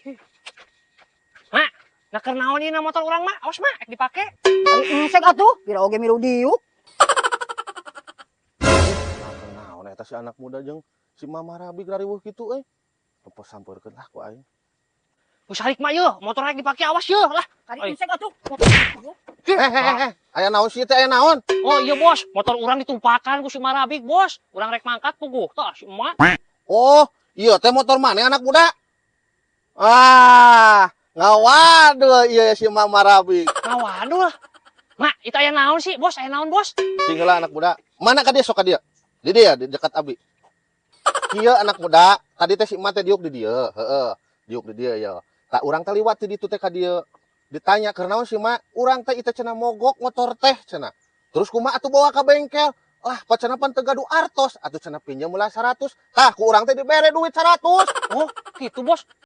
Mak, nah keur naon ieu motor urang, Mak? Awas, Mak, ek dipake. Ari ensek atuh, pira oge milu diuk. Nah, naon eta si anak muda jeung si Mama Rabik rariweuh kitu euy. Tempo sampeurkeun lah ku aing. Geus salik, Mak, yeuh, motor rek dipake, awas yeuh lah. Ari Oi. ensek atuh. Eh eh eh, eh, aya naon sih teh, aya naon? Oh iya, Bos, motor urang ditumpakan ku si Marabik, Bos. Urang rek mangkat puguh. Tah si emak. Oh, iya teh motor mana anak muda? Ah, ngawadul iya si Mama Rabik. Ngawadul lah. Mak, itu aya naon sih, Bos? Aya naon, Bos? Sing heula, anak muda. Mana ka dia, sok ka dia? Di dia, di dekat abi. Kieu, anak muda, tadi teh si emak teh diuk di dieu, heeh. Diuk di dieu ya. Tah, urang teh liwat di ditu teh ka dieu. Ditanya keur naon sih, Mak? Urang teh itu cenah mogok motor teh cenah. Terus kumaha atuh bawa ka bengkel? Lah, pa cenah pan teu gaduh artos, atuh cenah pinjam heula 100. Tah, ku urang teh dibere duit 100. Oh, gitu, Bos.